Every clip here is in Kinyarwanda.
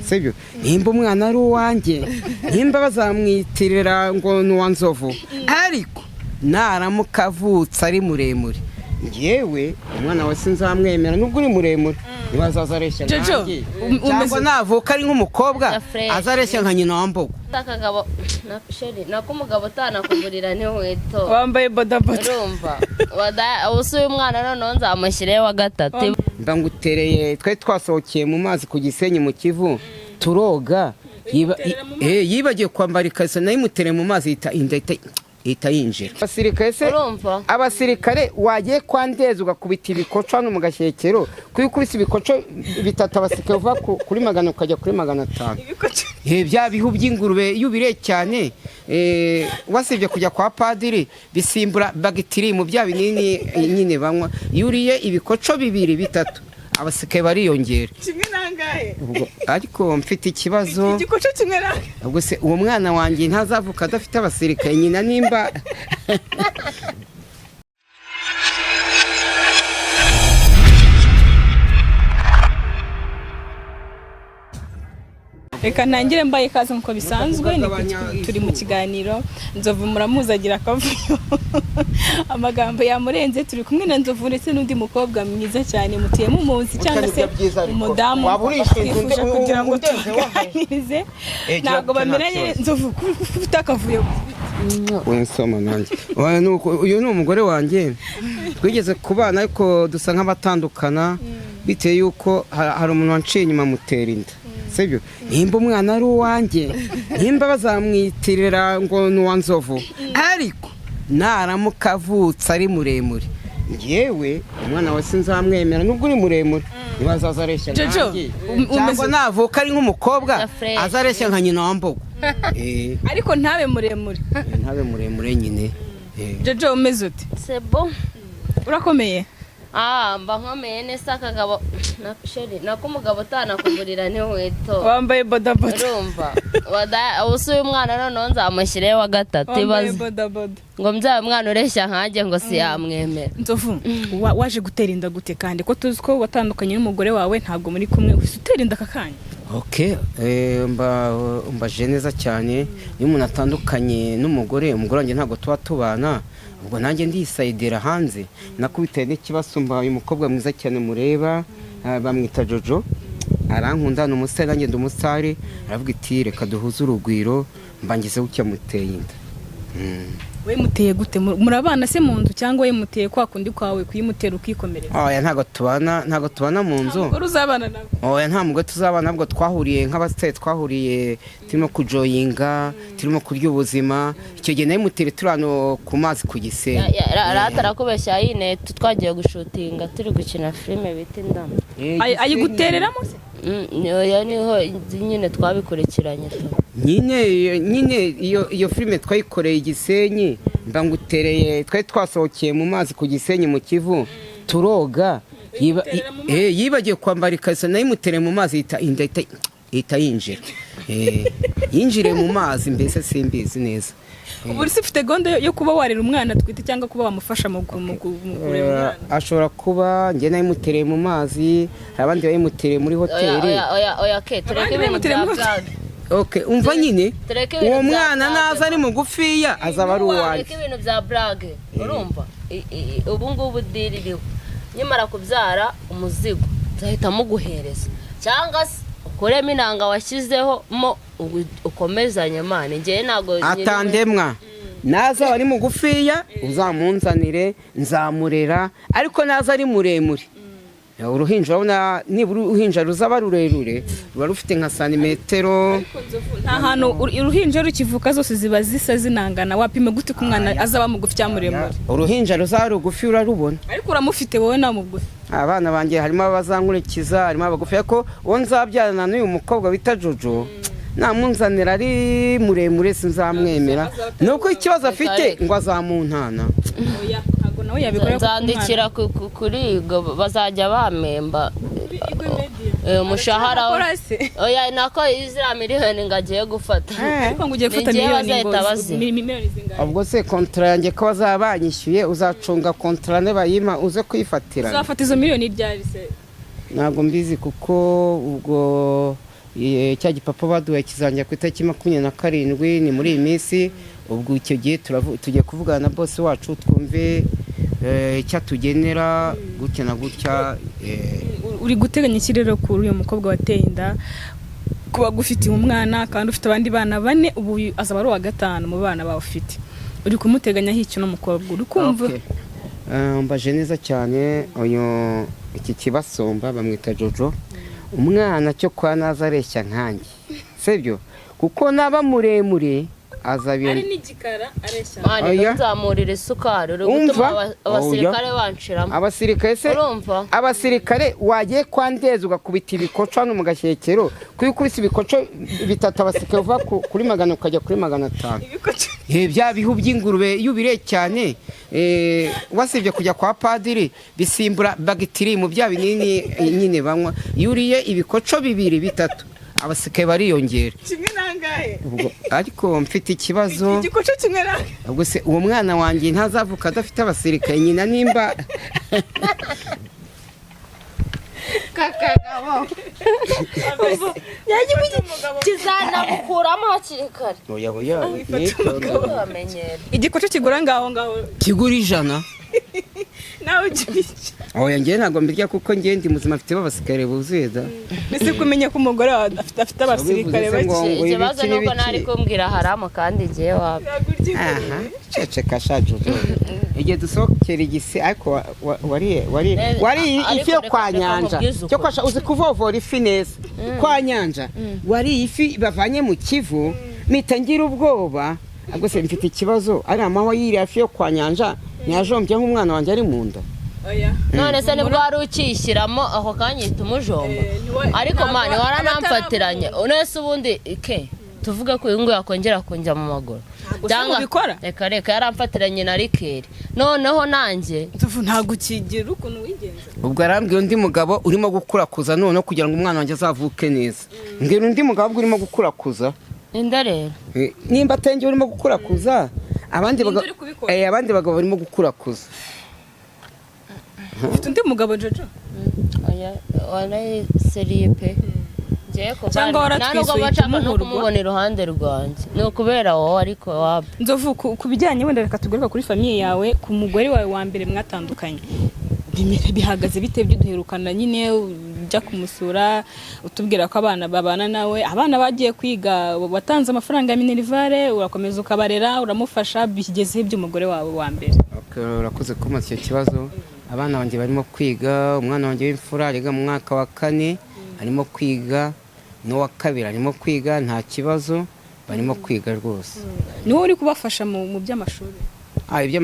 Sibyo? Nimba umwana ari uwanjye, nimba bazamwitirira ngo ni uwa Nzovu, ariko naramuka avutse ari muremure, ngewe umwana we sinzamwemera. Nubwo uri muremure, ntibazaza areshya Jojo, nkanjye, cyangwa navuka ari nk'umukobwa Ya fresh. azareshya nka nyina wa Mbogo. Akagabo na chéri, nako umugabo utanakugurira n'inkweto. Wambaye bodaboda. Urumva, ubu si uyu mwana noneho nzamushyireho wa gatatu. Mba ngutereye, twari twasohokeye mu mazi ku Gisenyi mu Kivu, turoga. Yibagiwe kwambara ikariso, nayo imutereye mu mazi, ihita inda ihita yinjira. Abasirikare se? Urumva? Abasirikare wagiye kwa Ndezi ugakubita ibikoco hano mu gashyekero, kuko ukubise ibikoco bitatu, abasirikare uva kuri 100 ukajya kuri 500. Bya bihu by'ingurube iyo ubiriye cyane, wasibye kujya kwa padiri, bisimbura bagitiri mu bya binini nyine banywa. Iyo uriye ibikoco bibiri bitatu, abasirikare bariyongera. Kimwe nangahe? Ubwo ariko mfite ikibazo. Igikoco kimwe nangahe? Ubwo se uwo mwana wanjye ntazavuka adafite abasirikare, nyina nimba Reka ntangire mbaye ikaze nk'uko bisanzwe. Ni turi mu kiganiro. Nzovu muramuzi, agira akavuyo, amagambo yamurenze. Turi kumwe na Nzovu ndetse n'undi mukobwa mwiza cyane mutuye mumuzi, cyangwa se nibyo byiza ariko. umudamu Waba urishinze twifuje kugira ngo undenze wahe? tubaganirize. Eh, Ntabwo gira- bamenyanye. nta kibazo. Nzovu, ufite akavuyo. Winsoma nanjye. Oya, uyu ni umugore wanjye, twigeze kubana ariko dusa nk'abatandukana bitewe yuko hari umuntu wanciye inyuma amutera inda. Sibyo? Nimba umwana ari uwanjye, nimba bazamwitirira ngo ni uwa Nzovu, ariko naramuka avutse ari muremure, ngewe umwana we sinzamwemera. Nubwo uri muremure, ntibazaza areshya Jojo, nkanjye, cyangwa navuka ari nk'umukobwa Ya fresh. azareshya nka nyina wa Mbogo. Ariko ntabe muremure. Ntabe muremure nyine. Jojo, umeze ute? Sebo. Urakomeye? Ah, mba nkomeye neza. Akagabo na chéri, nako umugabo utanakugurira n'inkweto. Wambaye bodaboda. Urumva, ubu si uyu mwana noneho nzamushyireho wa gatatu. Wambaye Ibaze bodaboda. ngo mbyaye umwana ureshya nkanjye, ngo si yamwemera. Nzovu, waje gutera inda gute, kandi ko tuzi ko watandukanye n'umugore wawe, ntabwo muri kumwe, uhise utera inda aka kanya? Ok, mbaje neza cyane. Iyo umuntu atandukanye n'umugore, umugore wanjye ntabwo tuba tubana, ubwo nanjye ndisayidira hanze. Nakubitaye n'ikibasumba uyu mukobwa mwiza cyane mureba, bamwita Jojo, arankunda, ni umusitari, nanjye ndi umusitari. Aravuga iti: "Reka duhuze urugwiro." Mbangize gutya, muteye inda. We muteye gute? Murabana se mu nzu, cyangwa we muteye kwa kundi kwawe kuyimutera ukikomereza? Oya, ntabwo tubana, ntabwo tubana mu nzu. Umugore uzabana nawe? Oya, nta mugore tuzabana. Ntabwo twahuriye nk'abasitari, twahuriye turimo kujoyinga, turimo kurya ubuzima. Icyo gihe nawe mutere turi hano ku mazi ku Gisenyi. Rata arakubeshya, yine twagiye gushutinga, turi gukina filime bita Indamu. Gisenyi. Ayigutereramo se? Oya, niho nyine twabikurikiranye tu. Nyine iyo filime twayikoreye i Gisenyi. Mba ngutereye, twari twasohokeye mu mazi ku Gisenyi mu Kivu, turoga. Yibagiwe kwambara ikariso, nayo imutereye mu mazi, ihita inda ihita yinjira. Yinjiriye mu mazi, mbese simbizi neza. Ubu se ufite gahunda yo kuba warera umwana atwite, cyangwa kuba wamufasha mu kurera umwana? Ashobora kuba njye nayimutereye mu mazi, hari abandi bayimutereye muri Oya. hoteli. Oya, oya, oya, ke tureke Abandi ibintu bayimutereye bya mu hoteli. blague. Okay, umva nyine, Tureke ibintu uwo bya mwana blague. naza ari mugufiya, azaba ari uwanjye. Tureke ibintu bya blague. Urumva, ubu ngubu deal iriho, nkimara kubyara umuzigo nzahita muguhereza, cyangwa se ukuremo inanga washyizeho mo ukomezanye. Mani, njyewe ntabwo Atandemwa, naza ari mugufiya uzamunzanire, nzamurera, ariko naza ari muremure, uruhinja urabona nibura uruhinja ruzaba rurerure, ruba rufite nka santimetero. Nta hantu uruhinja rukivuka zose ziba zisa, zinangana. Wapima gute ko umwana azaba mugufi cyangwa muremure? Uruhinja ruzaba rugufi urarubona. Ariko uramufite wowe, nta mugufi. Abana banjye harimo abazankurikiza, harimo abagufi, ariko uwo nzabyarana n'uyu mukobwa bita Jojo, namunzanira ari muremure sinzamwemera. Nuko ikibazo afite ngo azamuntana. Oya, ntabwo nawe yabikora kuko umwana- Nzandikira kuri Igo, bazajya bamemba umushahara we. Akora se? Oya, nako iziriya miliyoni ngo agiye gufata. Ariko ngo ugiye gufata Ni njyewe miliyoni ngo bazahita baziha. miliyoni zingahe? Ubwo se kontara yanjye ko bazaba banyishyuye, uzacunga kontara nibayima uze kuyifatira. Uzafata izo miliyoni ryari se? Ntabwo mbizi, kuko ubwo Cya gipapa baduhaye kizangira ku itariki 27, ni muri iyi minsi. Ubwo icyo gihe tugiye kuvugana na boss wacu, twumve icyo atugenera gutya na gutya. Uri guteganya iki rero kuri uyu mukobwa wateye inda, kuba gufitiye umwana kandi ufite abandi bana bane, ubu uyu azaba ari uwa gatanu mu bana bawe ufite? Uri kumuteganyaho iki uno mukobwa uri kumva? Okay. Mbaje neza cyane. Uyu iki kibasumba bamwita Jojo, umwana cyo kwa naza areshya nkanjye, sibyo? Kuko naba muremure azabira. Ari n'igikara areshya. Mani, Oya. ntuzamurire isukari, uri Umva? gutuma abasirikare banshiramo. Abasirikare se? Urumva? Abasirikare wagiye kwa Ndezi ugakubita ibikoco hano mu gashyekero, kuko ukubise ibikoco bitatu abasirikare uva kuri 100 ukajya kuri 500. Bya bihu by'ingurube iyo ubiriye cyane, wasibye kujya kwa padiri, bisimbura bagitiri mu bya binini nyine banywa. Iyo uriye ibikoco bibiri bitatu abasirikare bariyongera. Kimwe nangahe? Ubwo ariko mfite ikibazo. Igikoco kimwe nangahe? Ubwo se uwo mwana wanjye ntazavuka adafite abasirikare? Nyina nimba Kakagabo kizanamukuramo hakiri kare. Oya, oya, nitonde. Bamenyera. Igikoco kigura ngaho ngaho? Kigura 100. Nawe ugira icyo? Oya, njyewe ntabwo mbirya kuko njyewe ndi muzima, mfite abasirikare buzuye da. Mbese kumenya ko umugore wawe afite abasirikare Ubivuze se bake? ngo Ikibazo ibiki ni uko n'ibiki. ntari kumbwira haramu kandi igihe waba Aha, ceceka sha Jojo. Igihe dusohokera igisi, ariko wariye wariye Ariko ifi yo kwa reka Nyanja nkubwize ukuri. cyo kwa uzi kuvovora ifi neza kwa Nyanja, wariye ifi bavanye mu Kivu, mpita ngira ubwoba. Ubwo se mfite ikibazo, ari amahwa yiriya fi yo kwa Nyanja ntiyajombye nk'umwana wanjye ari mu nda? Oya. None se nibwo wari ukiyishyiramo ako kanya ihita umujomba? Ariko ntabwo mani, waranamfatiranye. None se ubundi ke tuvuge ko uyu nguyu yakongera kunjya mu maguru? Ntabwo se mubikora? Reka reka, yaramfatiranye na rikeri, noneho nanjye Nzovu, ntabwo ukigira ukuntu wigenza. Ubwo arambwira undi mugabo urimo gukurakuza noneho kugira ngo umwana wanjye azavuke neza. Mbwira undi mugabo ubwo urimo gukurakuza. Inda rero. Nimba atenge urimo gukurakuza abandi Ninde bagabo uri kubikora? Abandi bagabo barimo gukurakuza. Ufite undi mugabo, Jojo? Oya, warayiseriye pe. Ngiye kuba Cyangwa waratwisuye nta nubwo mba nshaka no ikumuhurwa? kumubona iruhande rwanjye, ni ukubera wowe, ariko wapi. Nzovu, ku bijyanye wenda reka tugaruka kuri famille yawe, ku mugore wawe wa mbere mwatandukanye, bihagaze bite? Byo duherukana nyine ujya kumusura utubwira ko abana babana nawe, abana bagiye kwiga, watanze amafaranga ya minerivare, urakomeza ukabarera, uramufasha. Bigeze by'umugore wawe wa mbere? Okay, urakoze kumbaza icyo kibazo. Abana banjye barimo kwiga. Umwana wanjye w'imfura ariga mu mwaka wa kane, arimo kwiga, n'uwa kabiri arimo kwiga, nta kibazo, barimo kwiga rwose. Ni wowe uri kubafasha mu by'amashuri? Hari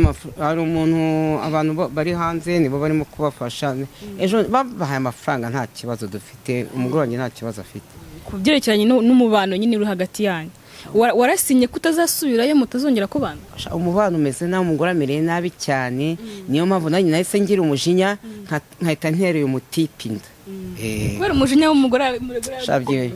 umuntu, abantu bari hanze nibo barimo kubafasha. Ejo babahaye amafaranga, nta kibazo dufite. Umugore wanjye nta kibazo afite. Ku byerekeranye n'umubano nyine uri hagati yanyu, warasinye ko utazasubirayo, mutazongera kubana? Sha, umubano umeze nabi, umugore amereye nabi cyane. Niyo mpamvu nanjye nahise ngira umujinya, nkahita ntera uyu mutipe inda. Kubera umujinya w'umugore wawe, umugore wawe. Shabye,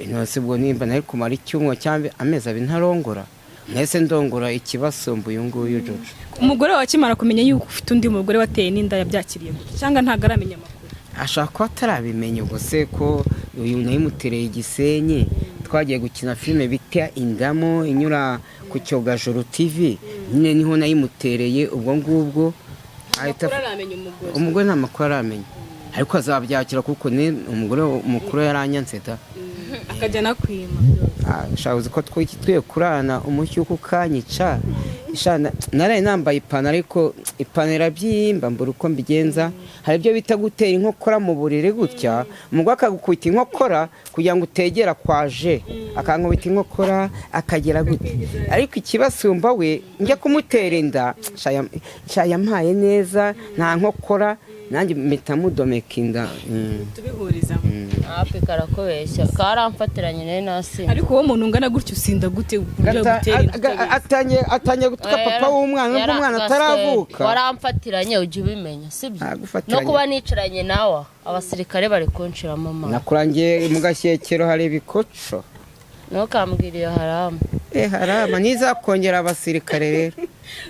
nonese ubwo nimba nari kumara icyumweru cyangwa amezi 2 ntarongora, nahise ndongora ikibasumba uyu nguyu Jojo. Umugore wawe akimara kumenya yuko ufite undi mugore wateye n'inda, yabyakiriye gute? Cyangwa ntabwo aramenya amakuru? Ashobora kuba atarabimenya. Ubwo se ko uyu nayimutereye igisenyi, twagiye gukina filime bita Indamu inyura ku Cyogajuru TV nyine, niho nayimutereye. Ubwo ngubwo ahita Amakuru aramenya umugore? Umugore nta makuru aramenya, ariko azabyakira kuko ni umugore mukuru yaranyanze da. Akajya anakwima? Sha, uzi ko twiye kurana umushyuko ukanyica. Sha, naraye nambaye ipantaro, ariko ipantaro irabyimba, mbura uko mbigenza. Hari ibyo bita gutera inkokora mu buriri gutya, umugore akagukubita inkokora kugira ngo utegera kwaje, akankubita inkokora akagera gutya. Ariko ikibasumba we njya kumutera inda, sha, yampaye neza, nta nkokora, nanjye mpita mudomeka inda. Tubihurizamo. Hapi, karakubeshya, karamfatiranye nawe nasinze. Ariko wowe umuntu ungana gutya usinda gute uburyo gutera inda utabizi? Atangiye gutuka papa w'umwana nubwo umwana ataravuka. Waramfatiranye, ujya ubimenya, sibyo? Nagufatiranye. No kuba nicaranye nawe abasirikare bari kunshiramo amaso. Nakurangiye mu gashyekero hari ibikoco. Ntukambwire iyo haramu. Harama ntizakongera abasirikare rero.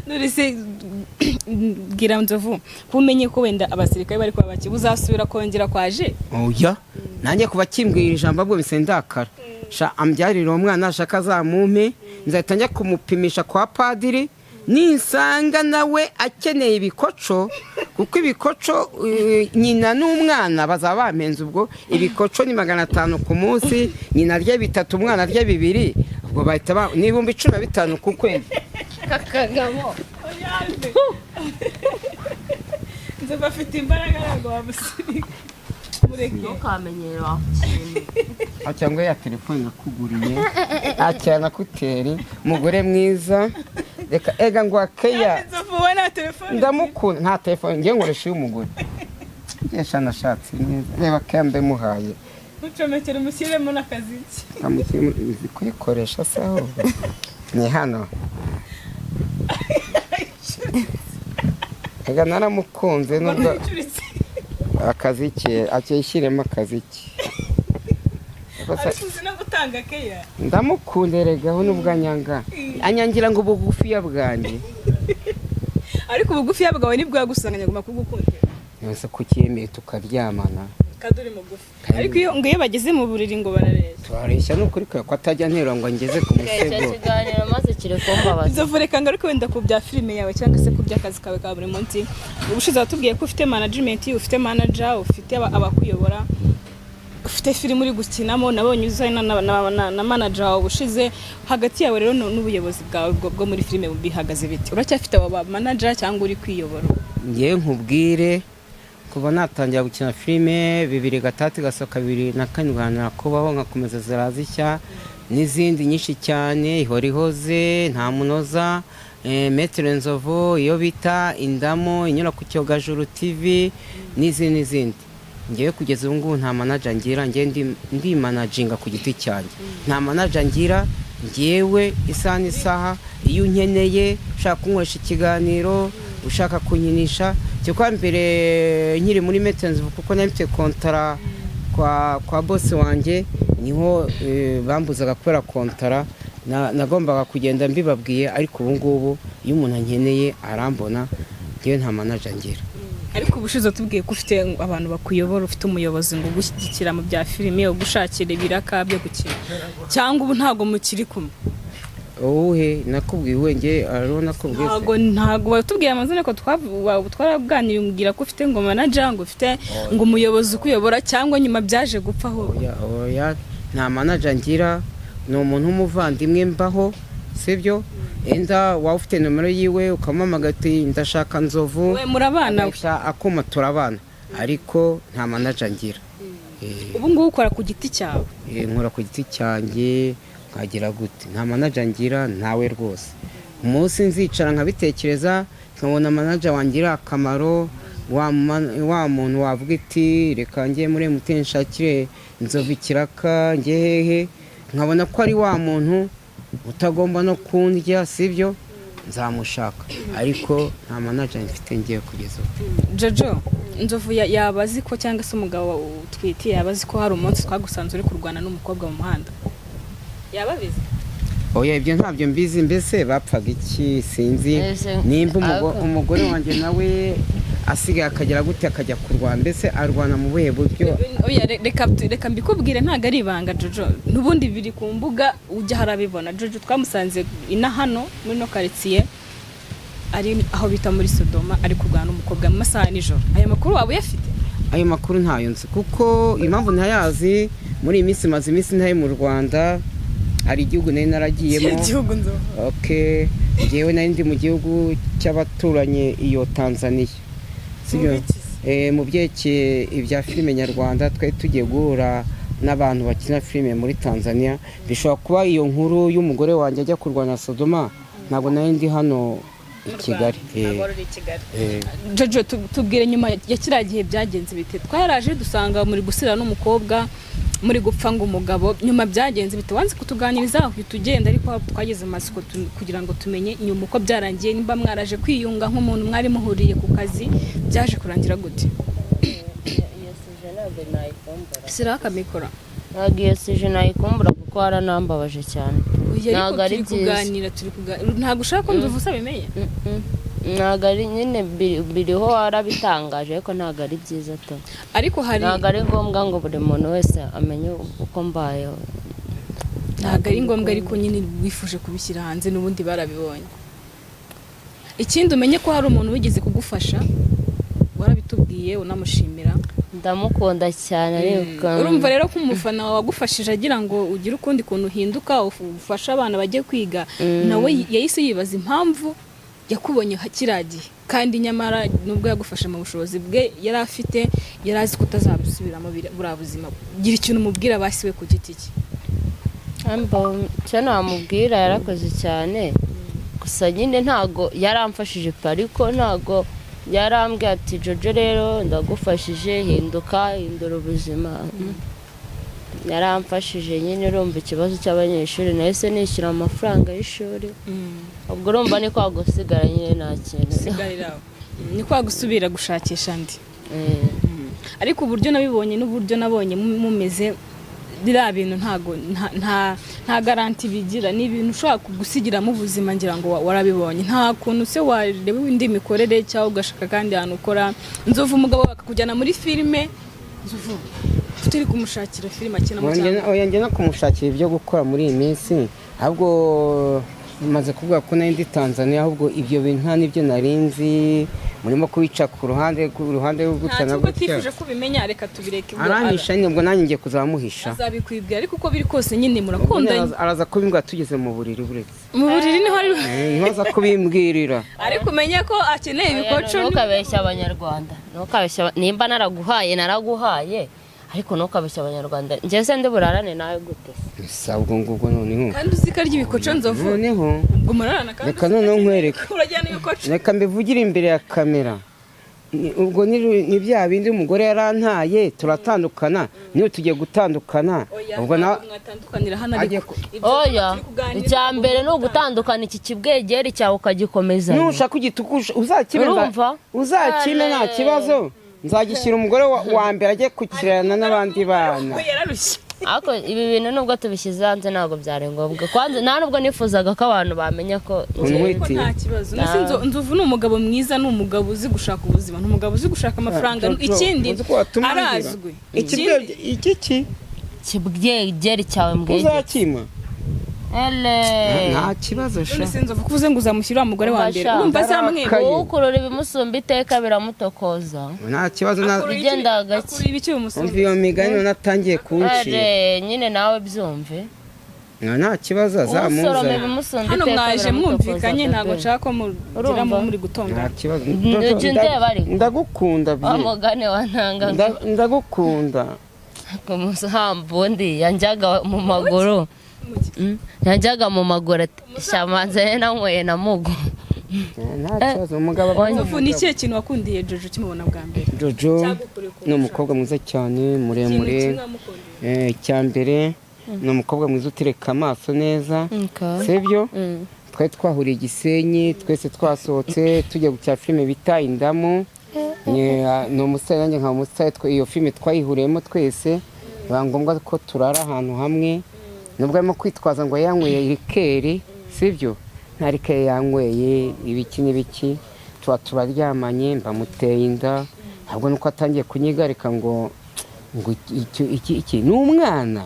None se bwira Nzovu ko umenye ko wenda abasirikare bari kuba bake, uzasubira kongera kwaje? Oya, nanjye kuba kimbwira ijambo ahubwo bise ndakara. Sha, ambyarire uwo mwana ashaka azamumpe, nzahita njya kumupimisha kwa padiri, ninsanga nawe akeneye ibikoco, kuko ibikoco nyina n'umwana bazaba bampenze. Ubwo ibikoco ni 500 ku munsi, nyina arya bitatu, umwana arya bibiri, ubwo bahita ni 15,000 ku kwezi. Kakagabo. Nzovu afite imbaraga, ntabwo wamusiga, mureke. Ntukamenyere wakintu. Cyangwa ya telefone nakuguriye, akira na kuteri, mugore mwiza, reka ega ngo akeya. Nzovu, wowe nta telefone? Ndamukunda, nta telefone ngiye nkoresha iy'umugore. Ngesha nashatse neza, reba keya mbemuhaye. Mucomekere, umushyiremo n'akaziki. Uzi kuyikoresha se? Ahubwo ni hano ega naramukunze nubwo akaziki akishyiremo akaziki. Ariko uzi no gutanga keya. Ndamukunda erega, nubwo anyanga, anyangira ngo ubugufiya bwanjye. Ariko ubugufiya bwawe nibwo yagusanganya aguma kugukundira. Yose kucyemeye tukaryamana. Kandi uri mugufi, ariko iyo ngo iyo bageze mu buriri ngo barareshya. Turareshya ni ukuri ko atajya antera ngo ngeze ku Icyo musego. kiganiro maze kiri kumbabaza. Nzovu, reka ngaruke wenda ku bya filime yawe cyangwa se ku by'akazi kawe ka buri munsi. Ubushize watubwiye ko ufite management, ufite manager, ufite abakuyobora, ufite filime uri gukinamo. Nabonye uzana na manager wawe ubushize. Hagati yawe rero n'ubuyobozi bwawe bwo muri filime bihagaze bite? Uracyafite abo ba manager cyangwa uri kwiyobora? Ngewe nkubwire, kuva natangira gukina filime 2003, igasohoka 2004, kubaho nkakomeza zirazishya n'izindi nyinshi cyane, ihora ihoze, nta munoza, Maître Nzovu, iyo bita Indamu inyura ku Cyogajuru TV, n'izindi n'izindi, ngewe kugeza ubu ngubu nta manager ngira. Ngewe ndimanaginga ku giti cyanjye, nta manager ngira. Ngewe isaha n'isaha iyo unkeneye, ushaka kunywesha ikiganiro, ushaka kunkinisha, cyo mbere nkiri muri Maître Nzovu, kuko nari mfite kontara kwa boss wanjye, niho bambuzaga kubera kontara, nagombaga kugenda mbibabwiye. Ariko ubu ngubu iyo umuntu ankeneye arambona. Ngewe nta manager ngira. Ariko ubushize tubwiye ko ufite abantu bakuyobora, ufite umuyobozi ngo ugushyigikira mu bya filime, ugushakira ibiraka byo gukina, cyangwa ubu ntabwo mukiri kumwe? Uwuhe nakubwiye? Uwe nge ariwo nakubwiye se? Ntabwo watubwiye amazina, ariko twaraganiriye umbwira ko ufite ngo manager, ngo ufite ngo umuyobozi ukuyobora, cyangwa nyuma byaje gupfa ahubwo? Oya, oya, nta manager ngira. Ni umuntu w'umuvandimwe mbaho, sibyo? Enda waba ufite nomero yiwe ukamuhamagara uti ndashaka Nzovu. We murabana we? Agahita akuma, turabana, ariko nta manager ngira. Ubu ngubu ukora ku giti cyawe? Nkora ku giti cyanjye, nkagira gute, nta manager ngira, ntawe rwose. Umunsi nzicara nkabitekereza, nkabona manager wangira akamaro, wa muntu wavuga iti reka njye muri MTN nshakire Nzovu ikiraka, njye hehe, nkabona ko ari wa muntu utagomba no kundya, sibyo, nzamushaka, ariko nta manager mfite ngiye kugeza ubu. Jojo, Nzovu yaba azi ko, cyangwa se umugabo utwitiye yaba azi ko hari umunsi twagusanze uri kurwana n'umukobwa mu muhanda? Yaba abizi? Oya, ibyo ntabyo mbizi. Mbese bapfaga iki? Sinzi. Ese- Nimba ariko- umugore wanjye nawe asigaye akagera gute akajya kurwana, mbese arwana mu buhe buryo? Oya, reka mbikubwire, ntabwo ari ibanga Jojo, n'ubundi biri ku mbuga, ujya harabibona. Jojo twamusanze ina hano muri no karitsiye, ari aho bita muri Sodoma, ari kurwana n'umukobwa mu masaha ya nijoro. Ayo makuru waba uyafite? Ayo makuru ntayo nzi, kuko impamvu ntayazi, muri iyi minsi maze iminsi ntayo mu Rwanda, hari igihugu nari naragiyemo. Igihugu, Nzovu? Okay, ngewe nari ndi mu gihugu cy'abaturanyi, iyo Tanzania, sibyo? Mu biki se? Mu byerekeye ibya filime nyarwanda, twari tugiye guhura n'abantu bakina filime muri Tanzania. Bishobora kuba iyo nkuru y'umugore wanjye ajya kurwana Sodoma, ntabwo nari ndi hano i Kigali. Ntabwo wari uri i Kigali? Eh. Jojo, tubwire nyuma ya kiriya gihe byagenze bite? Twaraje dusanga muri gusira n'umukobwa, muri gupfa ngo umugabo, nyuma byagenze bite? Wanze kutuganiriza uhita ugenda, ariko twageze amatsiko kugira ngo tumenye nyuma uko byarangiye, nimba mwaraje kwiyunga nk'umuntu mwari muhuriye ku kazi, byaje kurangira gute? Iyo sujet ntabwo nayikumbura. Shyiraho akamikoro. Ntabwo iyo sujet nayikumbura kuko waranambabaje cyane. Oya, ariko Ntabwo ari turi byiza. kuganira, turi kuganira, ntabwo ushaka ko Nzovu usabimenye. Ntabwo ari nyine biriho warabitangaje, ariko ntabwo ari byiza to. Ariko hari Ntabwo ari ngombwa ngo buri muntu wese amenye uko mbayeho. Ntabwo ari ngombwa, ariko nyine wifuje kubishyira hanze, n'ubundi barabibonye. Ikindi, umenye ko hari umuntu wigeze kugufasha, warabitubwiye unamushimira. Ndamukunda cyane, ariko Urumva rero ko umufana wawe wagufashije agira ngo ugire ukundi kuntu uhinduka, ufashe abana bajye kwiga, nawe yahise yibaza impamvu yakubonye kiriya gihe, kandi nyamara nubwo yagufashe mu bushobozi bwe yari afite, yari azi ko utazabusubiramo buriya buzima. Gira ikintu umubwira basi we ku giti cye. Ambo, icyo namubwira, yarakoze cyane, gusa nyine ntago yaramfashije pe, ariko ntago yarambwiye ati: "Jojo rero ndagufashije, hinduka, hindura ubuzima." Yaramfashije nyine, urumva ikibazo cy'abanyeshuri, nahise nishyura amafaranga y'ishuri, ubwo urumva ni kwa gusigara nyine nta kintu. Sigarira aho. Ni kwa gusubira gushakisha andi. Ariko uburyo nabibonye n'uburyo nabonye mumeze, biriya bintu ntago nta garantie bigira. Ni ibintu ushobora kugusigiramo ubuzima. Ngira ngo warabibonye, nta kuntu se wareba indi mikorere cyangwa ugashaka kandi ahantu ukora? Nzovu, umugabo bakakujyana muri filime, Nzovu turi kumushakira filime akinamo cyangwa Oya, njye no kumushakira ibyo gukora muri iyi minsi, ahubwo maze kuvuga ko nari ndi Tanzania, ahubwo ibyo bintu nta n'ibyo nari nzi, murimo kubica ku ruhande Nta gutya na kigo gutya. Utifuje ko ubimenya, reka tubireke, ubwo Arangisha nyine, ubwo nanjye ngiye kuzamuhisha. Azabikwibwira, ariko uko biri kose nyine Ubwo murakundanye. Araza kubimbwira tugeze mu buriri, buretse. Mu buriri niho ari? Niho aza kubimbwirira. Ariko umenye ko akeneye ibikoco. Ntukabeshye Abanyarwanda, ntukabeshye nimba naraguhaye, naraguhaye, ariko ntukabeshye Abanyarwanda. Njye se ndi burarane nawe gute? Gusa ubwo ngubwo noneho Kandi uzi ko arya ibikoco, Nzovu. Noneho Ubwo murarana kandi reka noneho nkwereke. Urajyana ibikoco. Reka mbivugire imbere ya kamera. Ubwo ni bya bindi, umugore yarantaye turatandukana, niyo tugiye gutandukana. Oya, Ubwo na ntabwo mwatandukanira hano, Agiye ariko ibyo Oya, turi kuganira icya ntabwo mbere ni mutandukana. ugutandukana, iki kibwegeri cyawe ukagikomeza. Nushaka ugitukusha uzakime Urumva? Uzakime, nta Ale. kibazo, nzagishyira umugore wa mbere ajye kukirana n'abandi bana. We yararushye. Ariko ibi bintu nubwo tubishyize hanze ntabwo byari ngombwa. Kwanza nta nubwo nifuzaga ko abantu bamenya ko Untwite. Ko nta kibazo. Nasi Nzovu ni umugabo mwiza, ni umugabo uzi gushaka ubuzima, ni umugabo uzi gushaka amafaranga. Jojo, Ikindi, uzi ko watuma ndira? arazwi. Ikibwebwe iki ki? Kibwegeri cyawe mbwegeri. Uzakima. Ele. Nta kibazo sha. None se Nzovu, kuvuze ngo uzamushyira wa mugore wa mbere, Umva sha. urumva azamwemera? Arakaye. Wowe ukurura ibimusumba iteka biramutokoza. Nta kibazo na Akurura Igenda gake. Akurura ibiki bimusumba? Umva iyo migani none atangiye kuncira. Ele, nyine nawe byumve. Nta kibazo, Usoroma azamuzane. ibimusumba Hano iteka mwaje biramutokoza, mwumvikanye, ntabwo bebe. nshaka ko mugira Urumva? muri Nta gutongana. kibazo. Ujya undeba ariko. Ndagukunda Wa bye. mugani wa ntanga. Ndagukunda. Umusambundi yanjyaga mu maguru. Yanjyaga mu maguru ati shamanze nanyweye na mugo. Nta kibazo, umugabo aba ari Nzovu, ni ikihe kintu wakundiye Jojo ukimubona bwa mbere? Jojo Cyagukoreye ukuntu ni umukobwa mwiza cyane, Ikintu muremure. kimwe wamukundiye. Icya mbere ni umukobwa mwiza utereka amaso neza, sibyo? Twari twahuriye i Gisenyi, twese twasohotse tujya gukina filime bita Indamu. Ni umusitari, nanjye nkaba umusitari, iyo filime twayihuriyemo twese, biba ngombwa ko turara ahantu hamwe. Nubwo arimo kwitwaza ngo yanyweye liqueur, sibyo? Nta liqueur yanyweye, ibiki n'ibiki, tuba turaryamanye, mbamuteye inda. Ahubwo nuko atangiye kunyigarika ngo iki iki iki, ni umwana,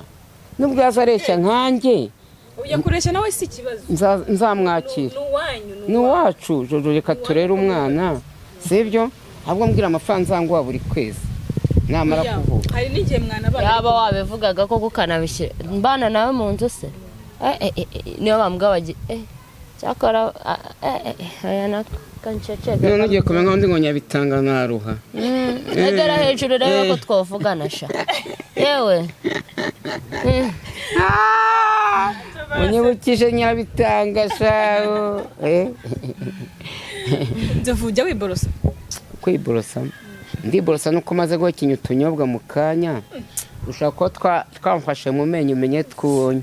nubwo yaza areshya nkanjye. Oya, kureshya nawe si ikibazo. Nzamwakira. Ni uwanyu. Ni uwacu Jojo, reka turere umwana, sibyo? Ahubwo mbwira amafaranga nzanguha buri kwezi namara Oya, kuvuka. hari n'igihe mwana bana Yaba wabivugaga koko ukanabishyira mbana nawe mu nzu se. Niyo bambwa bagi cyakora aya nakanceceka. None ugiye kumenya nkaho ndi ngo nyabitanga naruha. Egera hejuru urebe ko twavugana sha yewe. Unyibukije nyabitanga shawo. Nzovu, ujya wiborosa? Kwiborosa, ndiborosa nuko maze guhekenya utunyobwa mu kanya, ushobora kuba twamfashe mu menyo, umenye twubonye.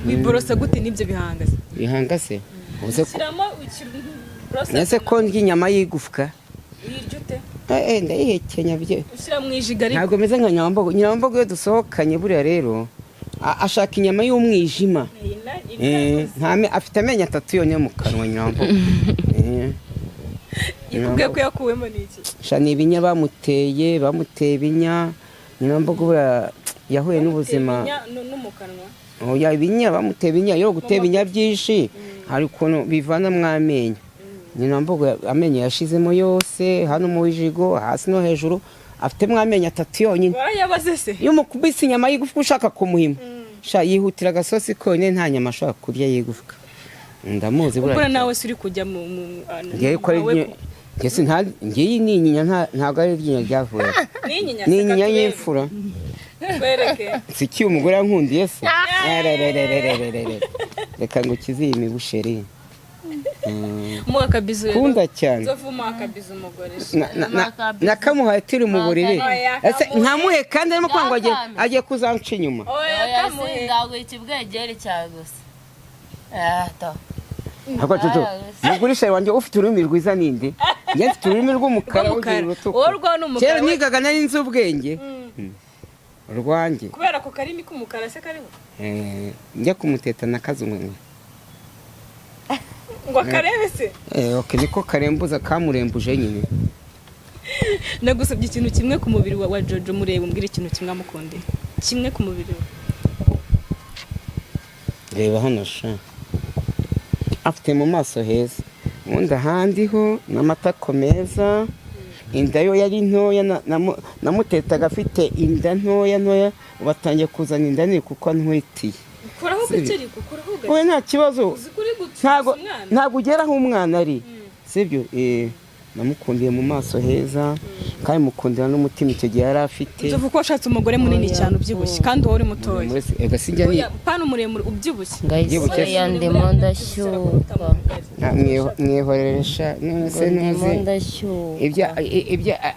Wiborosa gute n'ibyo bihanga se? Bihanga se uze ko Shyiramo brosse. Ese ko ndya inyama y'igufwa? Uyirya ute? Ndayihekenya bye. Ushyira mu ijiga ariko? Ntabwo meze nka Nyambogo. Nyambogo iyo dusohokanye buriya rero Ashaka inyama y'umwijima. Afite amenyo atatu yonyine mu kanwa, Nyinawambogo. Ikubwiye ko yakuwemo n'iki? Sha, ni ibinya bamuteye ibinya. Nyinawambogo buriya yahuye n'ubuzima. Ibinya no mu kanwa? Oya, ibinya bamuteye ibinya. Iyo gutera ibinya byinshi hari ukuntu bivanamo amenyo. Nyinawambogo amenyo yashizemo yose, hano mu bijigo hasi no hejuru, afitemo amenyo atatu yonyine. Warayabaze se? Iyo umukubise inyama y'igufwa ushaka kumuhima, sha, yihutira agasosi konyine, nta nyama ashobora kurya y'igufwa. Ndamuzi Ubwo buriya. Nawe se uri kujya mu Ngewe ko ari nawe nge si ngeyi ni inyinya, ntabwo ari iryinyo ryavuye. Ni inyinya? Ni Seka inyinya turebe. y'imfura. Twereke. Si ki umugore yankundiye se? Ererererererere. Reka ngo ukize iyi mibu, chérie. Muha akabizu rero. Kunda cyane. Nzovu, muha akabizu umugore. Nakamuhaye turi mu buriri. Oya, Ese kamuhe. nkamuhe kandi arimo kwanga, Nakame. agiye kuzanca inyuma? Oya, Oya, kamuhe. sindaguha ikibwegeri cyawe gusa. Ah, to. Ahubwo Jojo, mugurisha wanjye ufite ururimi rwiza ninde? Njye mfite ururimi rw'umukara. Rw'umukara. Ugira urutuku. Wowe urwawe ni umukara, Kera nigaga nari nzi ubwenge. Urwanjye. Kubera ako karimi k'umukara se kariho? Njya kumuteta nakazungu. Ngo akarebe se? Okay, niko karembuza, kamurembuje nyine. Nagusabye ikintu kimwe ku mubiri wa Jojo, mureba umbwire ikintu kimwe amukundira, kimwe ku mubiri we. Reba hano sha, afite mu maso heza, ubundi ahandi ho n'amatako meza. Inda yo yari ntoya, namutetaga afite inda ntoya ntoya, ubu atangiye kuzana inda nini kuko antwitiye. Kuraho gake, ariko kuraho gake. Oya, nta kibazo. Uzi kuri gucuza Ntago umwana. Ntago ugera aho umwana ari, sibyo? Namukundiye mu maso heza, kandi mukundira n'umutima icyo gihe yari afite. Nzovu, ko washatse umugore munini Oya, cyane ubyibushye kandi wowe uri mutoya? Muremure ega sinjya ni Oya, pana muremure ubyibushye. Ubyibushye. Oya, ndimo ndashyukwa. Mwihorere sha, none se Ngo ndimo ntuzi ndashyukwa.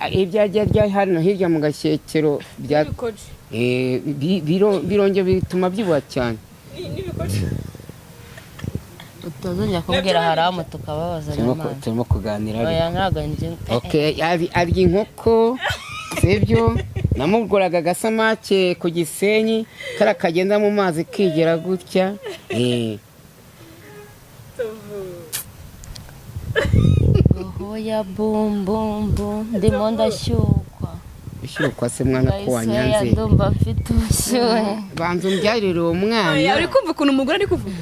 Ibyo ajya arya hano hirya mu Gashyekero bya N'ibikojo. Birongera bituma byibuha cyane. N'ibikojo. Utazongera kumbwira haramu tukababaza. Nyamara Turimo kuganira ariko. Oya, ntabwo njye. Okay, arya inkoko, sibyo? Namuguraga agasamake ku Gisenyi, kariya kagenda mu mazi kigera gutya. Nzovu. Oya, bum bum bum, ndimo ndashyukwa. Ushyukwa se mwana ko Oya, wanyanze? ndumva mfite ubushyuhe. Banza umbyarire uwo Oya, mwana. uri kumva ukuntu umugore ari kuvuga?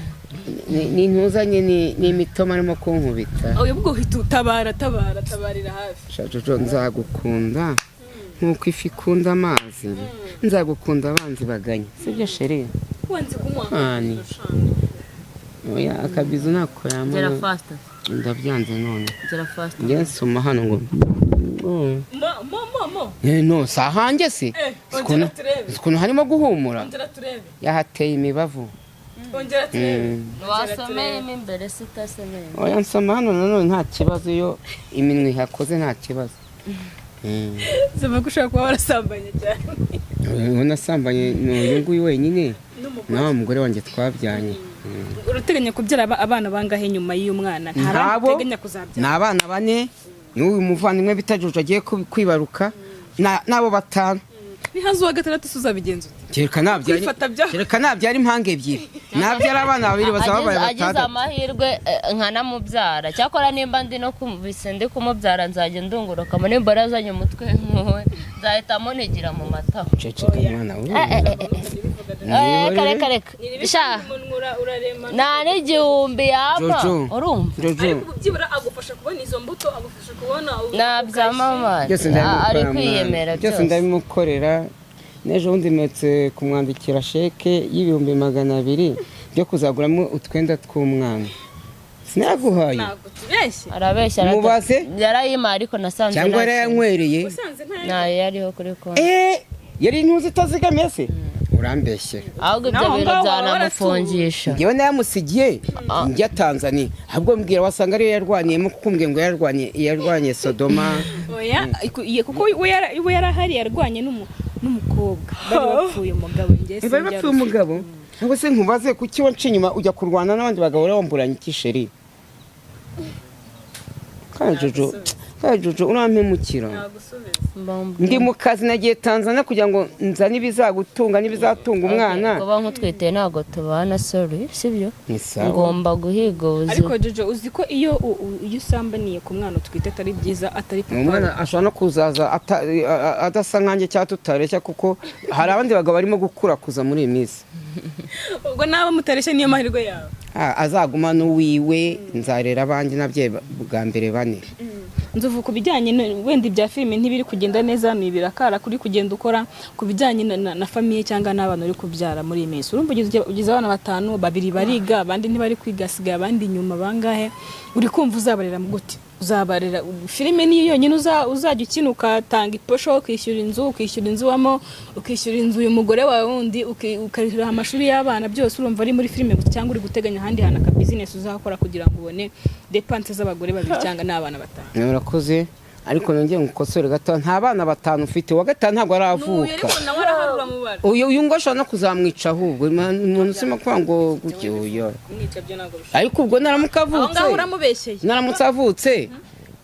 Ni ntuzanye ni imitoma arimo kunkubita. Oya, ubwo uhita utabara, tabara, tabarira hafi. Sha Jojo, nzagukunda nk'uko ifi ikunda amazi, nzagukunda abanzi baganya, sibyo chérie? Wanze kumuha Ani. Oya, akabizu ntako Gera yamara. faster. Ndabyanze none. Gera faster. Njye nsoma hano ngo Mo mo mo mo. No si ahanjye se? Ongera turebe. Uzi ukuntu harimo guhumura? Ongera turebe. Yahateye imibavu. Ongera turebe. Wasomeyemo imbere se, utasomeyemo? Oya, nsoma hano nanone nta kibazo, iyo iminwa ihakoze nta kibazo. Soma ko ushobora kuba warasambanye cyane. Ubu nasambanye ni uyu nguyu wenyine. N'umugore. Nawe mugore wanjye twabyanye. Urateganya kubyara abana bangahe nyuma y'uyu mwana? Nta bandi Ntabo. uteganya kuzabyara? Ni abana bane, n'uyu muvandimwe bita Jojo agiye kwibaruka, n'abo batanu. Nihaza uwa gatandatu se uzabigenza ute? Kereka nabyara Kwifata bya- kereka nabyara impanga ebyiri, nabyara abana babiri bazaba babaye Agize batandatu. amahirwe nkanamubyara, cyakora nimba ndi no kumvise ndi kumubyara nzajya ndungurukamo, nimba arazanye umutwe nkuwe nzahita munigira mu matako. Ceceka mwana we. Reka reka reka sha. Umunwa urarema. Nta n'igihumbi yampa. Jojo. Urumva? Jojo. Ariko ubu byibura agufasha kubona izo mbuto, agufasha kubona Nabyamamara. Byose Ari ndabimukorera mwana. kwiyemera. Byose Byose ndabimukorera. N'ejo bundi mperutse kumwandikira sheke y'200,000 byo kuzaguramo utwenda tw'umwana. Sinaguhaye? Ntabwo tubeshye. Arabeshya. Mubaze. Yarayimpaye ariko nasanze Cyangwa nta kintu. yarayankwereye? Usanze nta Ntayo yariho kuri konti. Yari intuzi itazigamiye se? Urambeshyera. Ahubwo ibyo Naho bintu ngaho waba byanamufungisha. Njyewe nayamusigiye njya Tanzania, ahubwo mbwira, wasanga ariyo yarwaniyemo, kuko umbwiye ngo yarwanye Sodoma. Oya, kuko we yarahari, yarwanye n'umukobwa bari bapfuye umugabo, njye Bari sinjya. bapfuye umugabo. Ntabwo se nkubaze, kuki wanca inyuma ujya kurwana n'abandi bagabo, wamburanye iki chérie? Kandi Jojo, Jojo, urampemukira. Ndi mu kazi, nagiye Tanzania kugira ngo nzane ibizagutunga n'ibizatunga umwana. Kuba nkutwite ntabwo tubana, sorry, sibyo? Ni sawa. Ngomba guhiga ubuzima. Ariko Jojo, uzi ko iyo usambaniye ku mwana utwite atari byiza, atari papa? Umwana ashobora no kuzaza adasa nkanjye cyangwa tutareshya, kuko hari abandi bagabo barimo gukurakuza muri iyi minsi. Ubwo naba mutareshya, niyo mahirwe yawe. Ah, azaguma n'uwiwe, nzarera abanjye nabyaye bwa mbere bane. Nzovu, ku bijyanye wenda ibya filime ntibiri kugenda neza, ni ibirakara kuri kugenda ukora ku bijyanye na famille cyangwa n'abana uri kubyara muri iyi minsi. Urumva ugize abana batanu, babiri bariga, abandi ntibari kwiga, hasigaye abandi inyuma bangahe? Uri kumva uzabarera mu gute? Uzabarera filime niyo yonyine uzajya ukina ukatanga iposho, ukishyura inzu ubamo, ukishyura inzu uyu mugore wawe wundi, ukarishyura amashuri y'abana, byose urumva ari muri filime gusa, cyangwa uri guteganya ahandi hantu aka business uzakora kugira ngo ubone dépenses z'abagore babiri cyangwa n'abana batanu? Urakoze, ariko nongeye ngukosore gato. Nta bana batanu ufite, uwa gatanu ntabwo aravuka. Nawe araharura mubara. Uyu ngo ashobora no kuzamwica ahubwo. Umuntu usima kuvuga ngo gutyo uyu. Kumwica byo ntabwo bishoboka. Ariko ubwo naramuka Aho avutse, ngaho uramubeshyeye. naramutse avutse,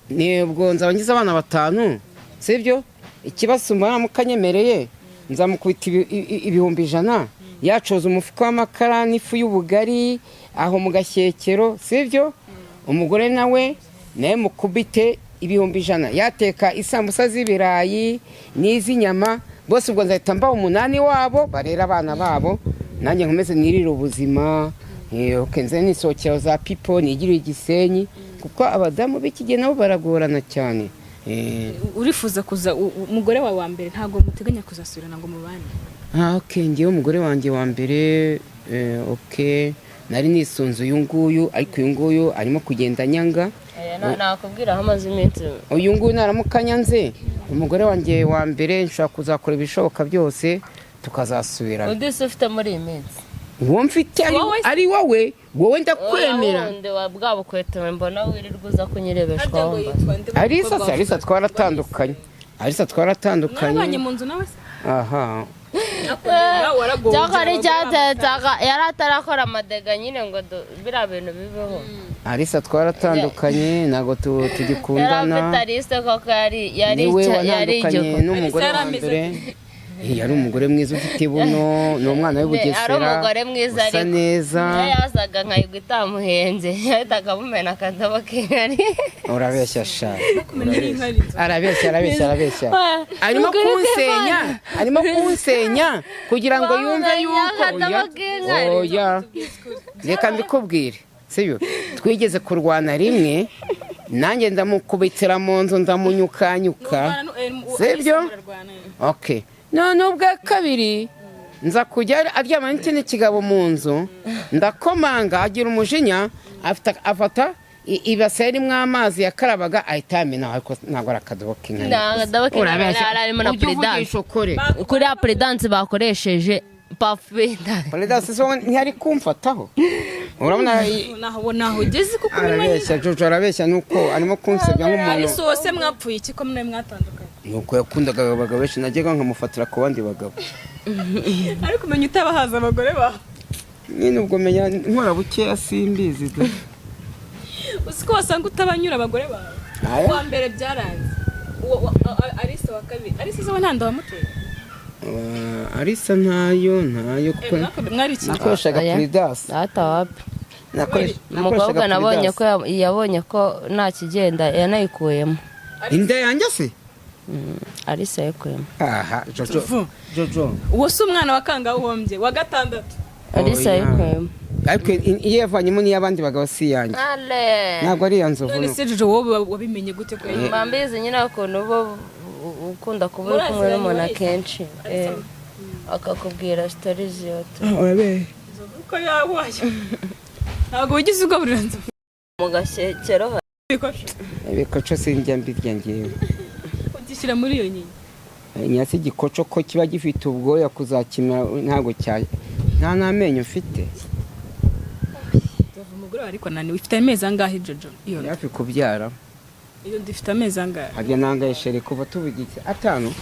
nibwo nzaba ngize abana batanu, sibyo? Ikibasumba, naramuka anyemereye, nzamukubita 100,000, yacoza umufuka w'amakara n'ifu y'ubugari aho mu gashyekero, sibyo? Umugore nawe mukubite 100,000, yateka isambusa z'ibirayi n'iz'inyama. Bose ubwo nzahita mba umunani wabo, barera abana babo, nanjye nkomeze nirire ubuzima. Okay, nze nisohokera za pipo, nigire igisenyi, kuko abadamu b'iki gihe nabo baragorana cyane. Urifuza kuza umugore wawe wa mbere, ntabwo muteganya kuzasubirana ngo mubane? Ah, okay, ngewe umugore wanjye wa mbere, okay, nari nisunze uyu nguyu, ariko uyu nguyu arimo kugenda anyanga. Nakubwira aho amaze iminsi. Uyu nguyu naramuka anyanze, umugore wanjye wa mbere nshobora kuzakora ibishoboka byose tukazasubirana. Undi se ufite muri iyi minsi? Uwo mfite Wowe se? ari wowe ndakwemera. Wundi wa bwa bukweto mbona wirirwa uza kunyirebeshwa Harya ngo wambaye. yitwa nde? Arisa se? Arisa twaratandukanye, Arisa twaratandukanye. Mwabanye mu nzu nawe se? Aha. Nawe waragowe. Cyakora icyatetse yari atarakora amadega nyine ngo biriya bintu bibeho. Arisa twaratandukanye, ntabwo Yari tugikundana. afite Alice koko, yari Niwe yari wanandukanye igikoma. n'umugore Alice yari wa ameze mbere. Yari umugore mwiza ufite ibuno, ni umwana w'i Ari Bugesera, umugore mwiza, usa ariko neza. iyo yazaga nkayigwa itamuhenze, yahitaga amumena akadobo k'inkari. Urabeshya sha. Kumenya inkari. Arabeshya, arabeshya, arabeshya. Arimo kunsenya, arimo kunsenya kugira ngo yumve Bamumenya yuko akadobo oya, k'inkari. Oya, reka mbikubwire, sibyo? Twigeze kurwana rimwe, nanjye ndamukubitira mu nzu, ndamunyukanyuka, sibyo? Okay, none ubwa kabiri nza kujya aryama n'ikindi kigabo mu nzu, ndakomanga, agira umujinya, afata ibase yarimo amazi yakarabaga, ahita yamena. Ariko ntabwo ari akadobo k'inkari. Ni akadobo k'inkari, Urabeshya. yari arimo na Ujye Prudence. uvugisha ukuri. Kuri ya Prudence bakoresheje pafume. Prudence se ntiyari kumfataho? Urabona Naho ugeze kuko Arabeshya Jojo, arabeshya, nuko arimo kunsebya nk'umuntu. Alice wose mwapfuye iki ko mwe mwatandukanye? Nuko yakundaga abagabo benshi, najyaga nkamufatira ku bandi bagabo. Ariko umenya utabahaza abagore bawe. Nyine ubwo menya nkora bukeya, simbizi da. Uzi ko wasanga utabanyura abagore bawe? Aya? Uwa mbere byaranze. Alice wa kabiri, Alice zo nta nda wamuteye? Arisa ntayo, ntayo, kuko Mwari iki? nakoreshaga Oya. Prudence. Data wapi. Nakoreshaga Umukobwa nabonye ko Prudence. yabonye ko nta kigenda, yanayikuyemo. Inda yanjye se? Alice yayikuyemo. Aha Jojo. Tuvu. Jojo. Uwo si umwana wa kangahuhombye wa gatandatu? Alice Oya. yayikuyemo. Ariko iyo yavanyemo n'iy'abandi bagabo, si iyanjye. Ale. Ntabwo ari iya Nzovu. None se Jojo, wowe wabimenye gute ko Mba mbizi nyine ukuntu uba ukunda kuba uri kumwe n'umuntu akenshi, akakubwira story ziyote. Ko yabaye ntabwo wigeze ugaburira Nzovu? Mu gashyekero. Ibikoco sinjya mbirya ngewe. Ugishyira muri iyo nyinya? Nyasi igikoco ko kiba gifite ubwoya, kuzakimara ntabwo cya nta n'amenyo mfite. Nzovu, umugore wawe ariko ananiwe. Ifite amezi angahe, Jojo, iyo nda? Hafi kubyara. Iyo nda ifite amezi angahe? Harya nangaye chérie kuva tubugike? Atanu?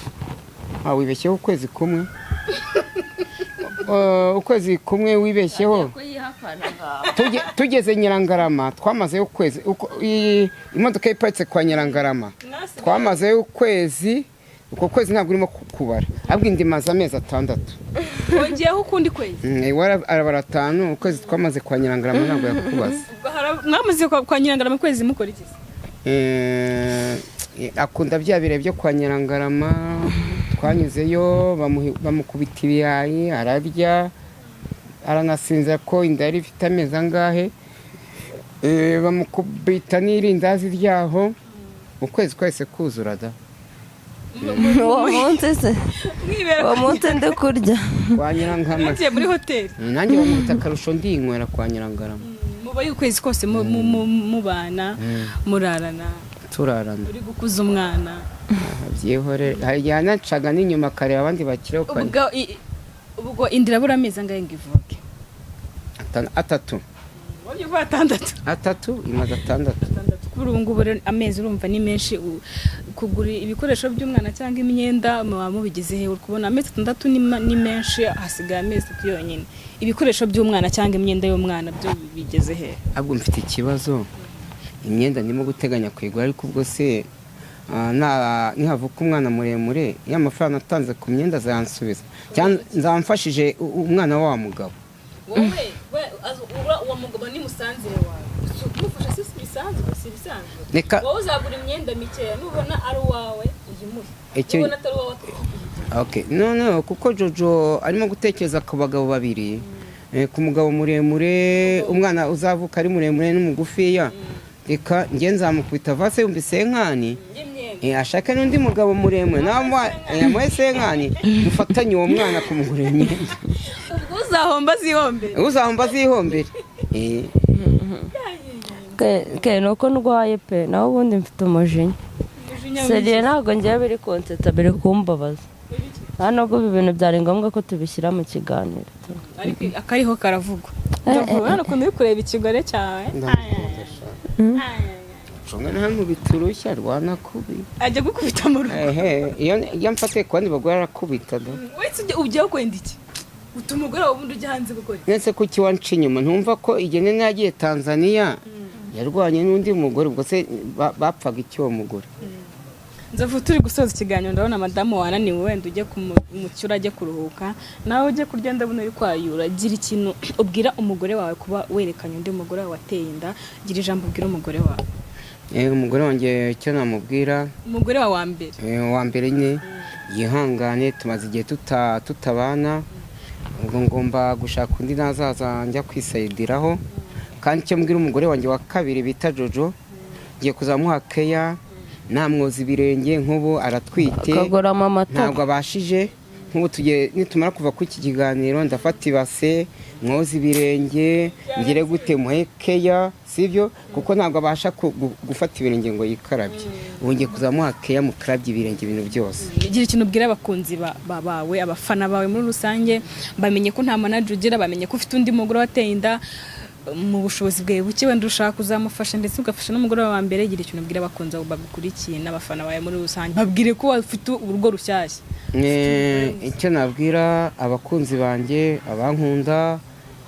Ah, wibeshyeho ukwezi kumwe. Ukwezi kumwe wibeshyeho. Apana ngaho. Tugeze Nyirangarama twamazeyo ukwezi. Imodoka iparitse kwa Nyirangarama, twamazeyo ukwezi. Uko kwezi ntabwo urimo kubara, ahubwo indi maze amezi 6. Wongeyeho ukundi kwezi. Iwe arabara 5. Ukwezi twamaze kwa Nyirangarama ntabwo yakubaza. Ubwo mwamaze kwa Nyirangarama ukwezi mukora iki se? Akunda bya bire byo kwa Nyirangarama. Twanyuzeyo bamukubita ibirayi ararya, aranasinzira ko inda yari ifite amezi angahe. Bamukubita n'irindazi ryaho, ukwezi kwese kuzura da. Uwo munsi se? Mwibera Uwo munsi ndi kurya. Kwa Nyirangarama. Mugiye muri hoteli. Nanjye bamukubita akarusho ndinywera kwa Nyirangarama. Mubaye ukwezi kose mubana, murarana? Turarana. Uri gukuza umwana. Byihorere, hari igihe anacaga n'inyuma akareba abandi bakiriho kwa Ubwo inda irabura amezi angahe ngo ivuke? 3. Wabyo vuba 6. 3, imaze 6. 6. Kuri ubu ngubu rero amezi urumva ni menshi. Kugura ibikoresho by'umwana cyangwa imyenda muba mubigize he? Uri kubona amezi 6 ni menshi, hasigaye amezi 3 yonyine. Ibikoresho by'umwana cyangwa imyenda y'umwana byo bigeze he? Ahubwo mfite ikibazo, imyenda ndimo guteganya kuyigura, ariko ubwo se nihavuka umwana muremure, iyo amafaranga natanze ku myenda azansubiza cyangwa nzamfashije umwana wa mugabo? Wowe uwo mugabo ni musanzire wawe, kumufasha si bisanzwe, si ibisanzwe. Reka. Wowe uzagura imyenda mikeya, nubona ari uwawe uyimuhe, nubona atari uwawe. Okay. No, kuko Jojo arimo gutekereza ku bagabo babiri, ku mugabo muremure, umwana uzavuka ari muremure n'umugufiya. Reka njye nzamukubita vase yumva isenkani. Y'imyenda. Ashake n'undi mugabo muremure nawe amuhe senkani, dufatanye uwo mwana kumugurira imyenda. Ubwo uzahomba azihombere. Uzahomba azihombere. Ke ni uko ndwaye pe, naho ubundi mfite umujinya sérieux. Ntabwo ngiye, biri kunsetsa, biri kumbabaza. Nta nubwo ibi bintu byari ngombwa ko tubishyira mu kiganiro. Ariko akariho karavugwa. Ndavuga hano ukuntu uri kureba ikigore cyawe. Ndamukunda sha. Cunga ntankubita urushya rwanakubi. Ajya gukubita mu rugo? Ehe, iyo mfatiye ku bandi bagore arakubita da. Wese ujya kwenda iki, utuma umugore wawe ubundi ujya hanze gukora iki? Nese kuki wanca inyuma? Ntumva ko igene yagiye Tanzania yarwanye n'undi mugore? Ubwo se bapfaga iki uwo mugore? Nzovu, turi gusoza ikiganiro. Ndabona madamu wananiwe, wenda ujye kumucyura ajye kuruhuka, nawe ujye kurya, ndabona uri kwayura. Gira ikintu ubwira umugore wawe kuba werekanye undi mugore wawe wateye inda. Gira ijambo ubwira umugore wawe. Umugore wanjye icyo namubwira, Umugore wawe wa mbere. Wa mbere nyine, yihangane, tumaze igihe tutabana, ubwo ngomba gushaka undi nazaza njya kwisayidiraho. Kandi icyo mbwira umugore wanjye wa kabiri bita Jojo, ngiye kuzamuha keya, namwoza ibirenge. Nk'ubu aratwite, Akaguramo amata. ntabwo abashije. Nk'ubu tugiye, nitumara kuva kuri iki kiganiro ndafata ibase mwoza ibirenge, ngire gute, muhe keya, sibyo? Kuko ntabwo abasha gufata ibirenge ngo yikarabye. Ubu ngiye kuzamuha keya, mukarabye ibirenge, ibintu byose. Gira ikintu ubwira abakunzi bawe, abafana bawe muri rusange. Bamenye ko nta manager ugira, bamenye ko ufite undi mugore wateye inda. Mu bushobozi bwawe buke wenda ushaka kuzamufasha, ndetse ugafasha n'umugore wawe wa mbere. Gira ikintu ubwira abakunzi bawe bagukurikiye n'abafana bawe muri rusange, babwire ko ufite urugo rushyashya. Icyo nabwira abakunzi banjye, abankunda,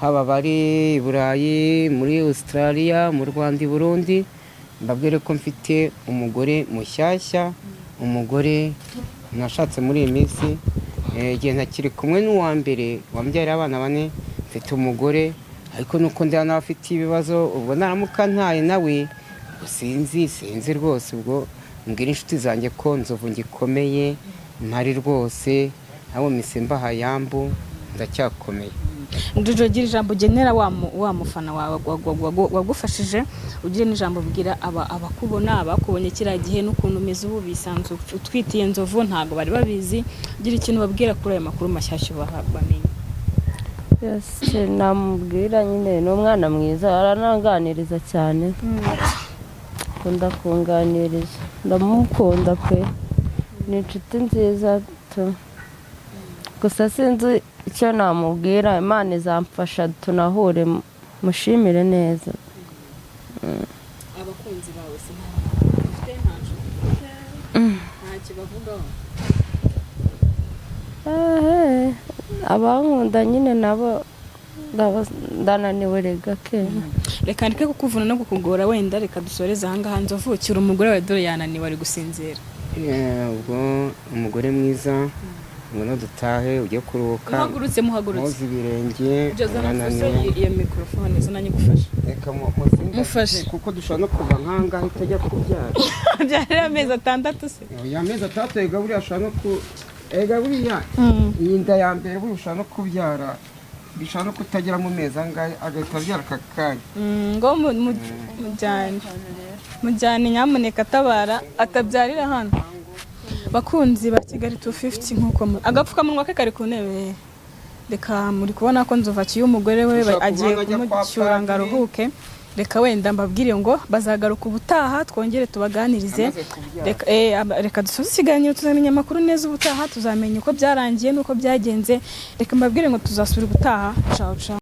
haba bari i Burayi, muri Australia, mu Rwanda, i Burundi, mbabwire ko mfite umugore mushyashya, umugore nashatse muri iyi minsi. Igihe ntakiri kumwe n'uwa mbere wambyariye abana bane, mfite umugore, ariko nuko ndi nawe afite ibibazo. Ubwo naramuka ntaye nawe, ubwo sinzi, sinzi rwose. Ubwo mbwira inshuti zanjye ko Nzovu ngikomeye, mpari rwose, abo mise mbaha yambu, ndacyakomeye. Jojo, gira ijambo ugenera wa mufana wawe wagufashije, ugire n'ijambo ubwira abakubona, abakubonye kiriya gihe n'ukuntu umeze ubu bisanzwe utwitiye Nzovu, ntabwo bari babizi. Gira ikintu babwira kuri aya makuru mashyashya ubaha bamenye. Yes, namubwira nyine ni umwana mwiza, arananganiriza cyane, akunda kunganiriza, ndamukunda pe, ni inshuti nziza tu. Gusa sinzi icyo namubwira, Imana izamfasha tunahure mushimire neza. Abakunzi bawe se, nta ufite, nta nshuti ufite, ntacyo bavugaho? Ehe, abankunda nyine nabo. Ndananiwe rega ke. Reka ndeke kukuvuna no kukugora, wenda reka dusoreze ahangaha. Nzovu, cyura umugore wawe, dore yananiwe, ari gusinzira. Ubwo umugore mwiza, ngwino dutahe, ujye kuruhuka. Muhagurutse, muhagurutse. Mwoze ibirenge. Jozana, urananiwe. mfashe iyo mikorofone, zo nanjye gufasha. Reka muzinga. Mufashe. Kuko dushobora no kuva nkangaha itajya kubyara. Byarira amezi 6 se? Oya, amezi 6, ega buriya ashobora no ku ega buriya iyi nda ya mbere buriya ushobora no kubyara, bishobora no kutagera mu mezi angahe agahita abyara aka kanya. Ngo mujyane, mujyane nyamuneka, atabara atabyarira hano. Bakunzi ba Kigali 250, nk'uko agapfukamunwa ke kari ku ntebe, reka muri kubona ko Nzovu akiye umugore we. Ushobora Agiye kubona ajya kwa kumucyura ngo padiri. aruhuke. Reka wenda mbabwire ngo bazagaruka ubutaha, twongere tubaganirize. Amaze kubyara. Reka, reka dusoze ikiganiro, tuzamenya amakuru neza ubutaha, tuzamenya uko byarangiye n'uko byagenze. Reka mbabwire ngo tuzasubira ubutaha. Ciao ciao.